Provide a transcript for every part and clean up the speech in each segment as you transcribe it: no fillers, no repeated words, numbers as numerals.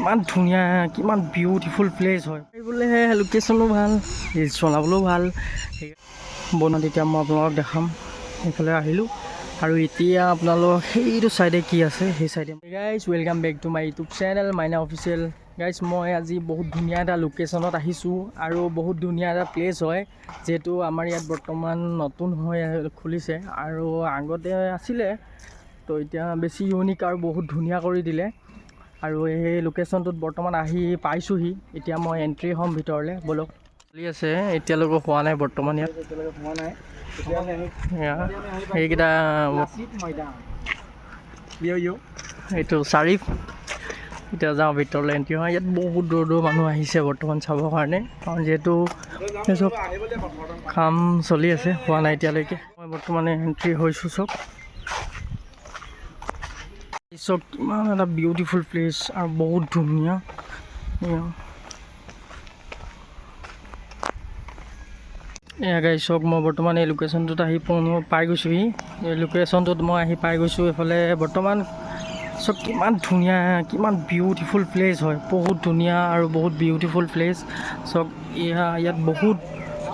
কিমান ধুনীয়া, কিমান বিউটিফুল প্লেচ হয়। বোলে লোকেশ্যনো ভাল, ৰিলচ বনাবলৈও ভাল। বনোৱা তেতিয়া মই আপোনালোকক দেখাম। সেইফালে আহিলোঁ আৰু এতিয়া আপোনালোক সেইটো চাইডে কি আছে, সেই চাইডে। Guys, welcome back to my YouTube channel Maina Official. Guys, মই আজি বহুত ধুনীয়া এটা লোকেশ্যনত আহিছোঁ আৰু বহুত ধুনীয়া এটা প্লেচ হয়, যিহেতু আমাৰ ইয়াত বৰ্তমান নতুন হৈ খুলিছে আৰু আগতে আছিলে, তো এতিয়া বেছি ইউনিক আৰু বহুত ধুনীয়া কৰি দিলে। আৰু এই লোকেশ্যনটোত বৰ্তমান আহি পাইছোঁহি। এতিয়া মই এণ্ট্ৰি হ'ম ভিতৰলৈ। ব'লক। চলি আছে, এতিয়ালৈকে হোৱা নাই বৰ্তমান ইয়াত। এতিয়ালৈকে হোৱা নাই। এতিয়া আমি আহি এয়া সেইকেইটা। লাচিত মৈদাম। ইয় ইয়। এইটো চাৰিফ। এতিয়া যাওঁ ভিতৰলৈ, এণ্ট্ৰি হয়। ইয়াত বহুত দূৰ দূৰ মানুহ আহিছে বৰ্তমান চাবৰ কাৰণে, কাৰণ যিহেতু এই চব কাম চলি আছে, হোৱা নাই এতিয়ালৈকে। মই বৰ্তমানে এণ্ট্ৰি হৈছোঁ। চব চব কিমান এটা বিউটিফুল প্লেচ আৰু বহুত ধুনীয়া। এয়া, এয়া গাইজ চাওক, মই বৰ্তমান এই লোকেশ্যনটোত আহি পাই গৈছোঁহি। এই লোকেশ্যনটোত মই আহি পাই গৈছোঁ। এইফালে বৰ্তমান চব কিমান ধুনীয়া, কিমান বিউটিফুল প্লেচ হয়। বহুত ধুনীয়া আৰু বহুত বিউটিফুল প্লেচ। চব ইয়াত বহুত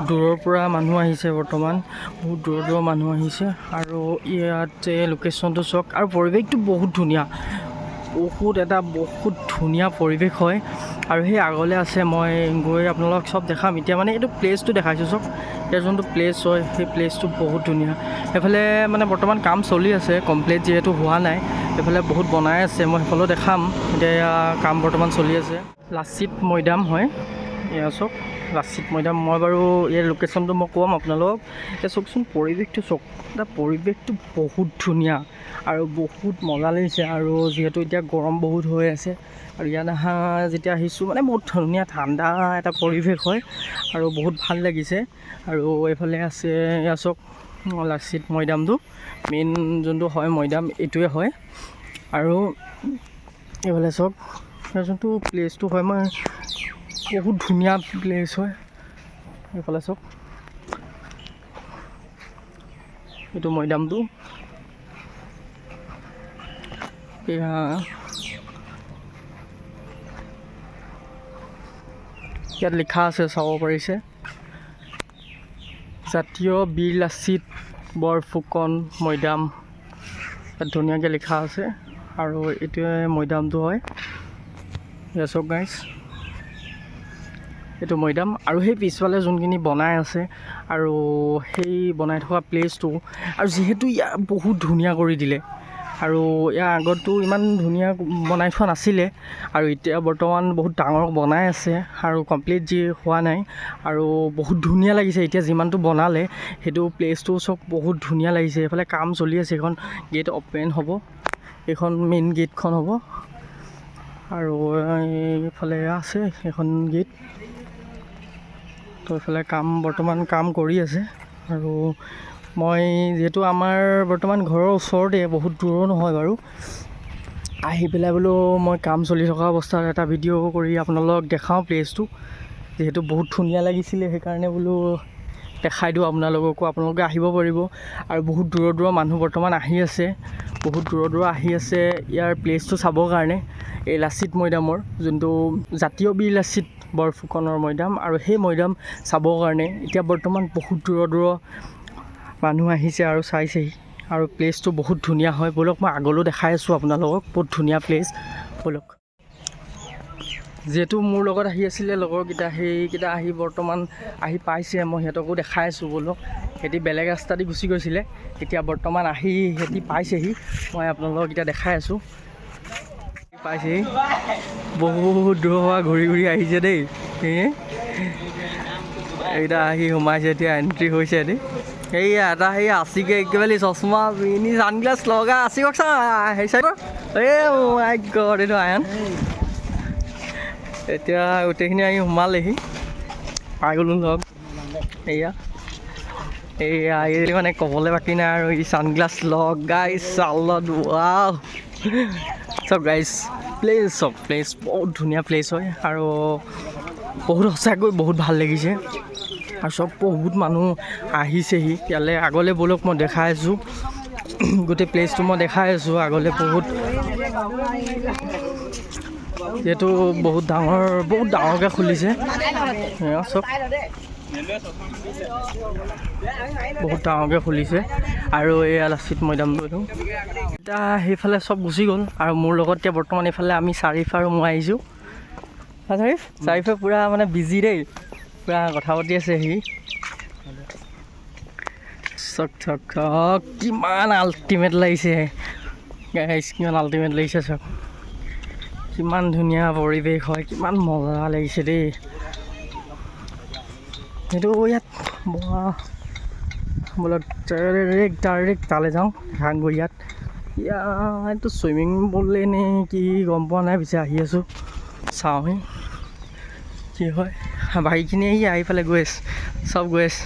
দূৰৰ পৰা মানুহ আহিছে বৰ্তমান, বহুত দূৰৰ দূৰৰ মানুহ আহিছে। আৰু ইয়াত এই লোকেশ্যনটো চাওক আৰু পৰিৱেশটো বহুত ধুনীয়া, বহুত এটা বহুত ধুনীয়া পৰিৱেশ হয়। আৰু সেই আগলৈ আছে, মই গৈ আপোনালোকক চব দেখাম। এতিয়া মানে এইটো প্লেচটো দেখাইছোঁ। চব ইয়াৰ যোনটো প্লেচ হয়, সেই প্লেচটো বহুত ধুনীয়া। সেইফালে মানে বৰ্তমান কাম চলি আছে, কমপ্লিট যিহেতু হোৱা নাই। সেইফালে বহুত বনাই আছে, মই সেইফালেও দেখাম। এতিয়া কাম বৰ্তমান চলি আছে। লাচিত মৈদাম হয়। এয়া চাওক, লাচিত মৈদাম। মই বাৰু ইয়াৰ লোকেশ্যনটো মই ক'ম আপোনালোকক। এতিয়া চাওকচোন, পৰিৱেশটো চাওক। এটা পৰিৱেশটো বহুত ধুনীয়া আৰু বহুত মজা লাগিছে। আৰু যিহেতু এতিয়া গৰম বহুত হৈ আছে আৰু ইয়াত অহা যেতিয়া আহিছোঁ, মানে বহুত ধুনীয়া ঠাণ্ডা এটা পৰিৱেশ হয় আৰু বহুত ভাল লাগিছে। আৰু এইফালে আছে, এয়া চাওক, লাচিত মৈদামটো, মেইন যোনটো হয় মৈদাম, এইটোৱে হয়। আৰু এইফালে চাওক, ইয়াৰ যোনটো প্লেচটো হয়, মই বহুত ধুনীয়া প্লেচ হয়। এইফালে চাওক, এইটো মৈদামটো। এয়া ইয়াত লিখা আছে, চাব পাৰিছে, জাতীয় বীৰ লাচিত বৰফুকন মৈদাম। ইয়াত ধুনীয়াকৈ লিখা আছে আৰু এইটোৱে মৈদামটো হয়। এয়া চাওক গাইজ, এইটো মৈদাম। আৰু সেই পিছফালে যোনখিনি বনাই আছে আৰু সেই বনাই থকা প্লেচটো, আৰু যিহেতু ইয়াত বহুত ধুনীয়া কৰি দিলে আৰু ইয়াৰ আগততো ইমান ধুনীয়া বনাই থোৱা নাছিলে আৰু এতিয়া বৰ্তমান বহুত ডাঙৰ বনাই আছে আৰু কমপ্লিট যি হোৱা নাই আৰু বহুত ধুনীয়া লাগিছে। এতিয়া যিমানটো বনালে, সেইটো প্লেচটো চব বহুত ধুনীয়া লাগিছে। এইফালে কাম চলি আছে। এইখন গেট অ'পেন হ'ব, এইখন মেইন গেটখন হ'ব আৰু এইফালে আছে সেইখন গেট। তো এইফালে কাম বৰ্তমান কাম কৰি আছে। আৰু মই যিহেতু আমাৰ বৰ্তমান ঘৰৰ ওচৰতে, বহুত দূৰো নহয় বাৰু, আহি পেলাই বোলো মই কাম চলি থকা অৱস্থাত এটা ভিডিঅ' কৰি আপোনালোকক দেখাওঁ। প্লেচটো যিহেতু বহুত ধুনীয়া লাগিছিলে, সেইকাৰণে বোলো দেখাই দিওঁ আপোনালোককো, আপোনালোকে আহিব পাৰিব। আৰু বহুত দূৰৰ দূৰৰ মানুহ বৰ্তমান আহি আছে, বহুত দূৰৰ দূৰৰ আহি আছে ইয়াৰ প্লেচটো চাবৰ কাৰণে। এই লাচিত মৈদামৰ যোনটো জাতীয় বীৰ লাচিত বৰফুকনৰ মৈদাম আৰু সেই মৈদাম চাবৰ কাৰণে এতিয়া বৰ্তমান বহুত দূৰৰ দূৰৰ মানুহ আহিছে আৰু চাইছেহি। আৰু প্লেচটো বহুত ধুনীয়া হয়। ব'লক, মই আগলৈও দেখাই আছোঁ আপোনালোকক। বহুত ধুনীয়া প্লেচ, ব'লক। যিহেতু মোৰ লগত আহি আছিলে লগৰকেইটা, সেইকেইটা আহি বৰ্তমান আহি পাইছে। মই সিহঁতকো দেখাই আছোঁ, ব'লক। সিহঁতি বেলেগ ৰাস্তা দি গুচি গৈছিলে, এতিয়া বৰ্তমান আহি সিহঁতি পাইছেহি। মই আপোনালোকক এতিয়া দেখাই আছোঁ। পাইছেহি, বহুত দূৰৰ পৰা ঘূৰি ঘূৰি আহিছে দেই। এই এইকেইটা আহি সোমাইছে, এতিয়া এণ্ট্ৰি হৈছে সিহঁতি। এইয়া এটা সেই আছিকে একেবাৰে চশমা পিন্ধি ছানগ্লাছ লগা আছিকক চা, সেই চাইডৰ। এই মাই গড, এইটো আয়ান। এতিয়া গোটেইখিনি আহি সোমালেহি, পাই গ'লো লগ। এয়া এইয়া, এই মানে ক'বলৈ বাকী নাই আৰু। ই ছানগ্লাছ লগাই চালত, ৱাও। চব গাইজ, প্লেচ চব প্লেচ বহুত ধুনীয়া প্লেচ হয় আৰু বহুত সঁচাকৈ বহুত ভাল লাগিছে। আৰু চব বহুত মানুহ আহিছেহি ইয়ালৈ। আগলৈ ব'লক, মই দেখাই আছোঁ। গোটেই প্লেচটো মই দেখাই আছোঁ। আগলৈ বহুত যিহেতু বহুত ডাঙৰ, বহুত ডাঙৰকৈ খুলিছে। এয়া চব বহুত ডাঙৰকৈ খুলিছে। আৰু এয়া লাচিত মৈদামটো। এইটো এতিয়া সেইফালে চব গুচি গ'ল আৰু মোৰ লগত এতিয়া বৰ্তমান এইফালে আমি চাৰিফ আৰু মই আহিছোঁ। হা চাৰিফ, চাৰিফে পূৰা মানে বিজি দেই, পূৰা কথা পাতি আছে সি। চক চক চক, কিমান আল্টিমেট লাগিছে গাইছ, কিমান আল্টিমেট লাগিছে চক। কিমান ধুনীয়া পৰিৱেশ হয়, কিমান মজা লাগিছে দেই। সেইটো ইয়াত বোলক, ডাইৰেক্ট ডাইৰেক্ট তালৈ যাওঁ ঘাঁহগৈ। ইয়াত ইয়াত এইটো চুইমিং পুলে নে কি গম পোৱা নাই, পিছে আহি আছোঁ, চাওঁহি কি হয়। বাকীখিনি আহি আহি পেলাই গৈ আছে, চব গৈ আছে।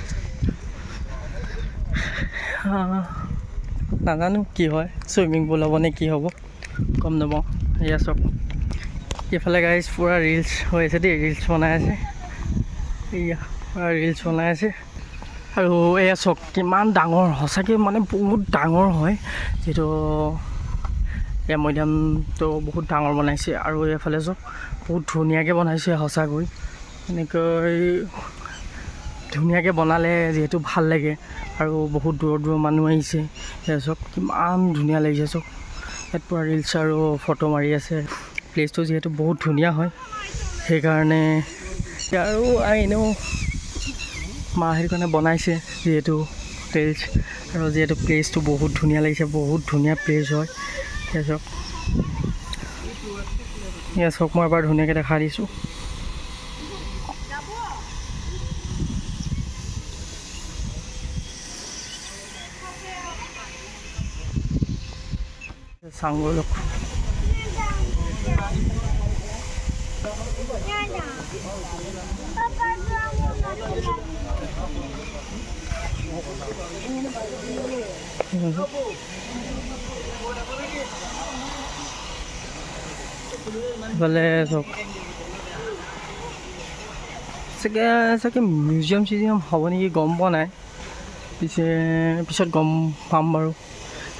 নাজানো কি হয়, চুইমিং পুল হ'ব নে কি হ'ব গম নাপাওঁ। এয়া চব এইফালে গাইজ পূৰা ৰিলচ হৈ আছে দেই, ৰিলচ বনাই আছে। এয়া পূৰা ৰিলচ বনাই আছে। আৰু এয়া চাওক কিমান ডাঙৰ, সঁচাকৈ মানে বহুত ডাঙৰ হয়। যিহেতু এয়া মৈদামটো বহুত ডাঙৰ বনাইছে। আৰু এইফালে চাওক, বহুত ধুনীয়াকৈ বনাইছে সঁচাকৈ। এনেকৈ ধুনীয়াকৈ বনালে যিহেতু ভাল লাগে আৰু বহুত দূৰৰ দূৰৰ মানুহ আহিছে। এয়া চাওক কিমান ধুনীয়া লাগিছে চাওক। ইয়াত পূৰা ৰিলচ আৰু ফটো মাৰি আছে। প্লেচটো যিহেতু বহুত ধুনীয়া হয়, সেইকাৰণে আৰু এনেও মা সেইটো কাৰণে বনাইছে। যিহেতু প্লেচ আৰু যিহেতু প্লেচটো বহুত ধুনীয়া লাগিছে, বহুত ধুনীয়া প্লেচ হয়। এয়া চাওক, এয়া চাওক, মই এবাৰ ধুনীয়াকৈ দেখাই দিছোঁ। চাওঁ অলপ। ইফালে চাওক, চাগে চাগে মিউজিয়াম চিউজিয়াম হ'ব নেকি, গম পোৱা নাই। পিছে পিছত গম পাম বাৰু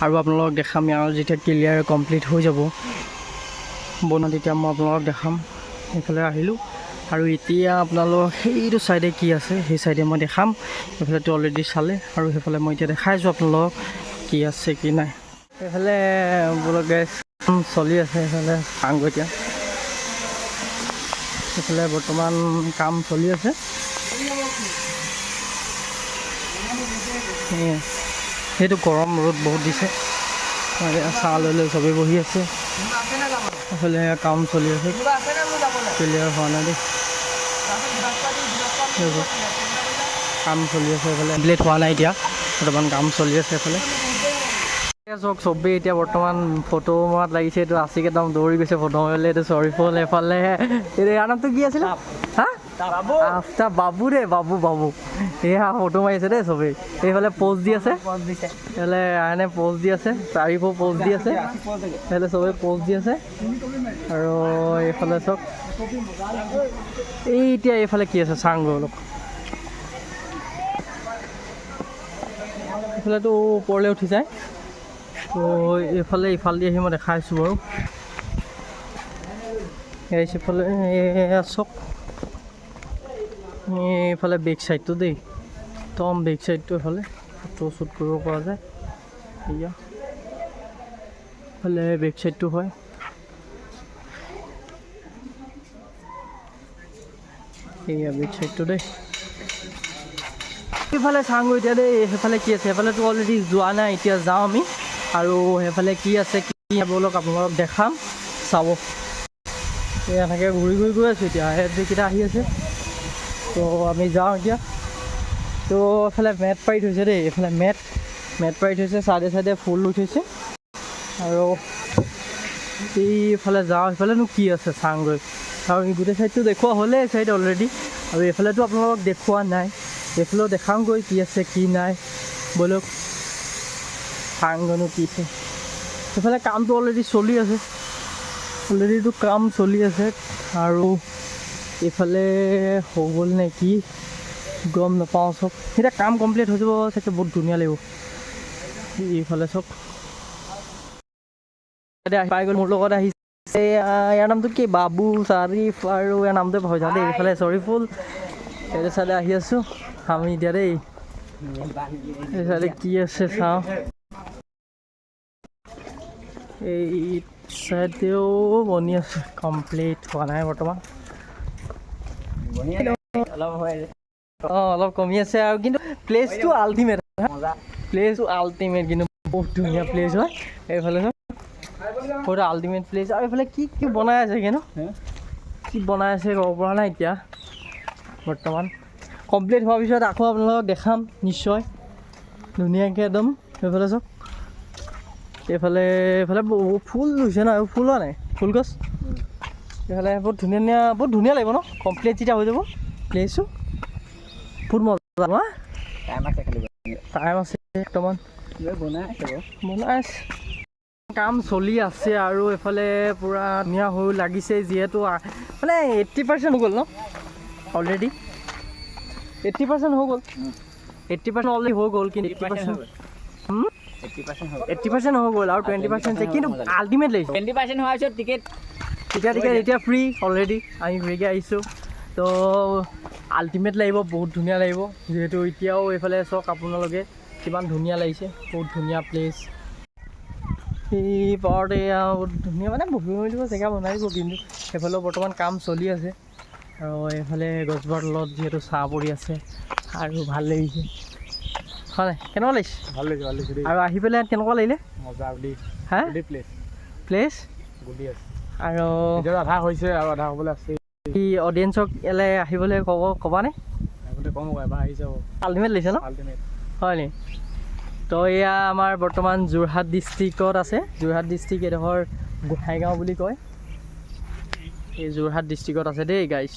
আৰু আপোনালোকক দেখাম। আৰু যেতিয়া ক্লিয়াৰ কমপ্লিট হৈ যাব বনোৱা, তেতিয়া মই আপোনালোকক দেখাম। সেইফালে আহিলোঁ আৰু এতিয়া আপোনালোকক সেইটো ছাইডে কি আছে, সেই ছাইডে মই দেখাম। সেইফালেতো অলৰেডি চালে আৰু সেইফালে মই এতিয়া দেখাইছোঁ আপোনালোকক কি আছে কি নাই। সেইফালে বোলক গেছ চলি আছে, সেইফালে চাওঁগৈ এতিয়া। সেইফালে বৰ্তমান কাম চলি আছে। সেইটো গৰম ৰ'দ বহুত দিছে, চাহ লৈ লৈ চবেই বহি আছে। এইফালে কাম চলি আছে, ক্লিয়াৰ হোৱা নাই দেই। কাম চলি আছে এইফালে, কমপ্লিট হোৱা নাই এতিয়া বৰ্তমান, কাম চলি আছে এইফালে। চাওক, চবেই এতিয়া বৰ্তমান ফটো মৰাত লাগিছে। এইটো আছিক একদম দৌৰি গৈছে ফটো মাৰিবলৈ। এইটো চৰিফল, এইফালে এইটো ইয়াৰ নামটো কি আছিলে? হা, আফতা বাবু দেই, বাবু বাবু। এয়া ফটো মাৰিছে দেই চবেই। এইফালে প'জ দি আছে, এইফালে আইনে প'জ দি আছে, চাৰিফো প'জ দি আছে, এইফালে চবেই প'জ দি আছে। আৰু এইফালে চাওক, এই এতিয়া এইফালে কি আছে চাংগৈ অলপ। এইফালেতো ওপৰলৈ উঠি যায়। তো এইফালে ইফালেদি আহি মই দেখাইছোঁ বাৰু। এইফালে চাওক, এইফালে বেক চাইডটো দেই, একদম বেক চাইডটো এইফালে ফটো শ্বুট কৰিব পৰা যায়। এয়া এইফালে বেক চাইডটো হয়। এয়া বেক চাইডটো দেই। সেইফালে চাওঁগৈ এতিয়া দেই, সেইফালে কি আছে। সেইফালেতো অলৰেডি যোৱা নাই, এতিয়া যাওঁ আমি আৰু সেইফালে কি আছে কি ব'লক আপোনালোকক দেখাম, চাব। এই এনেকৈ ঘূৰি ঘূৰি গৈ আছোঁ এতিয়া, সেইকেইটা আহি আছে, তো আমি যাওঁ এতিয়া। তো এইফালে মেট পাৰি থৈছে দেই, এইফালে মেট মেট পাৰি থৈছে, চাইডে চাইডে ফুল ৰুই থৈছে। আৰু এইফালে যাওঁ, সেইফালেনো কি আছে চাওঁগৈ। আৰু এই গোটেই চাইডটো দেখুওৱা হ'লেই এই চাইড অলৰেডি, আৰু এইফালেতো আপোনালোকক দেখুওৱা নাই, এইফালেও দেখাওঁগৈ কি আছে কি নাই। ব'লক চাওঁগৈনো কি আছে। সেইফালে কামটো অলৰেডি চলি আছে, অলৰেডিটো কাম চলি আছে। আৰু এইফালে হৈ গ'ল নে কি গম নাপাওঁ। চব এতিয়া কাম কমপ্লিট হৈ যাব চাগে, বহুত ধুনীয়া লাগিব। এইফালে চব পাই গ'ল, মোৰ লগত আহিছে। ইয়াৰ নামটো কি? বাবু চাৰিফ আৰু ইয়াৰ নামটোৱে পাহৰি যাওঁ দেই। এইফালে চৰিফুল, এইটো চাইডে আহি আছোঁ আমি এতিয়া দেই। এই চাইডে কি আছে চাওঁ। এই চাইডেও বনি আছে, কমপ্লিট হোৱা নাই বৰ্তমান। অলপ হয়। অঁ, অলপ কমি আছে আৰু, কিন্তু প্লেচটো আল্টিমেট। মজা। প্লেচটো আল্টিমেট কিন্তু, বহুত ধুনীয়া প্লেচ হয়। এইফালে চাওক, বহুত আল্টিমেট প্লেচ। আৰু এইফালে কি কি বনাই আছে কিন্তু, কি বনাই আছে ক'ব পৰা নাই এতিয়া বৰ্তমান। কমপ্লিট হোৱাৰ পিছত আকৌ আপোনালোকক দেখাম নিশ্চয় ধুনীয়াকৈ একদম। এইফালে চাওক, এইফালে বহু ফুল ৰুইছে ন? এইবোৰ ফুল হোৱা নাই, ফুল গছ। এইফালে বহুত ধুনীয়া ধুনীয়া, বহুত ধুনীয়া লাগিব ন? কমপ্লিট যেতিয়া হৈ যাব প্লেচটো, বহুত মজা ন? টাইম আছে খালি। টাইম আছে বৰ্তমান। কিবা বনাই আছে বাৰু। বনাই আছে, কাম চলি আছে। আৰু এইফালে পূৰা ধুনীয়া হৈ লাগিছে, যিহেতু মানে 80% হৈ গ'ল ন অলৰেডি? 80% হৈ গ'ল, 80% অলৰেডি হৈ গ'ল, কিন্তু 80% 80% হৈ গ'ল। 80% হৈ গ'ল আৰু 20% কিন্তু আল্টিমেট লাগিছে। 20% হোৱাৰ পিছত টিকেট তেতিয়া টিকেট এতিয়া ফ্ৰী, অলৰেডি আমি ফ্ৰীকৈ আহিছোঁ। তো আল্টিমেট লাগিব, বহুত ধুনীয়া লাগিব। যিহেতু এতিয়াও এইফালে চাওক আপোনালোকে, কিমান ধুনীয়া লাগিছে, বহুত ধুনীয়া প্লেচ। এই পাৰতে এয়া বহুত ধুনীয়া, মানে বহিব মেলিব জেগা বনাই দিব, কিন্তু সেইফালেও বৰ্তমান কাম চলি আছে। আৰু এইফালে গছজোপাৰ তলত যিহেতু ছাঁ পৰি আছে আৰু ভাল লাগিছে, হয় নাই? কেনেকুৱা লাগিছে? ভাল লাগিছে, ভাল লাগিছে দেই। আৰু আহি পেলাই কেনেকুৱা লাগিলে? মজা বুলি। হা? গুলি প্লেচ। প্লেচ। গুলি আছে। আৰু এতিয়া আধা হৈছে আৰু আধা হ'বলৈ আছে। কি অডিয়েঞ্চক ইয়ালৈ আহিবলৈ ক'বানে? আগতে কম আকৌ, এবাৰ আহি যাব। আল্টিমেট লাগিছে ন? আল্টিমেট। হয় নি? তো এয়া আমাৰ বৰ্তমান যোৰহাট ডিষ্ট্ৰিক্টত আছে। যোৰহাট ডিষ্ট্ৰিক্ট, এডোখৰ গোসাঁইগাঁও বুলি কয়। এই যোৰহাট ডিষ্ট্ৰিক্টত আছে দেই গাইজ।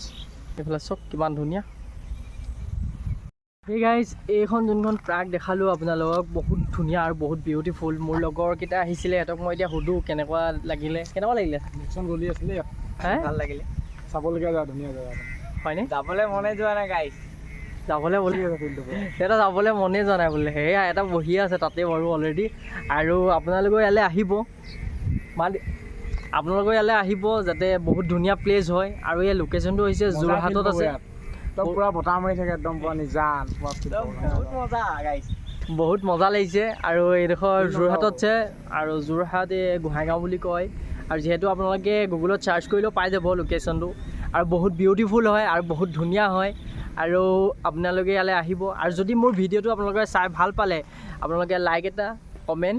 এইফালে চাওক কিমান ধুনীয়া। এই গাইজ, এইখন যোনখন পাৰ্ক দেখালোঁ আপোনালোকক, বহুত ধুনীয়া আৰু বহুত বিউটিফুল। মোৰ লগৰকেইটা আহিছিলে, সিহঁতক মই এতিয়া সুধোঁ কেনেকুৱা লাগিলে। কেনেকুৱা লাগিলে? নেক্সন গলি আছিলে। হে? ভাল লাগিলে। চাবলগীয়া জেগা, ধুনীয়া জেগা। হয়নে? যাবলৈ মনে যোৱা নাই গাইজ। যাবলৈ বোলে সিহঁতে যাবলৈ মনে যোৱা নাই বোলে। সেয়া এটা বহি আছে তাতে বাৰু অলৰেডি। আৰু আপোনালোকেও ইয়ালৈ আহিব, মানে আপোনালোকেও ইয়ালৈ আহিব যাতে, বহুত ধুনীয়া প্লেচ হয়। আৰু ইয়াৰ লোকেশ্যনটো হৈছে যোৰহাটত আছে। একদম পুৰা বতাহ মাৰি থাকে, একদম পুৰা নিজান। বহুত মজা গাইজ। বহুত মজা লাগিছে। আৰু এইডোখৰ যোৰহাটত আছে আৰু যোৰহাট এই গোহাঁইগাঁও বুলি কয়। আৰু যিহেতু আপোনালোকে গুগলত চাৰ্চ কৰিলেও পাই যাব লোকেশ্যনটো। আৰু বহুত বিউটিফুল হয় আৰু বহুত ধুনীয়া হয় আৰু আপোনালোকে ইয়ালৈ আহিব। আৰু যদি মোৰ ভিডিঅ'টো আপোনালোকে চাই ভাল পালে, আপোনালোকে লাইক এটা, comment,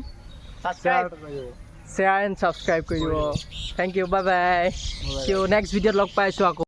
share and subscribe কৰি দিব। Thank you, bye bye. You next ভিডিঅ'ত লগ পাইছোঁ আকৌ।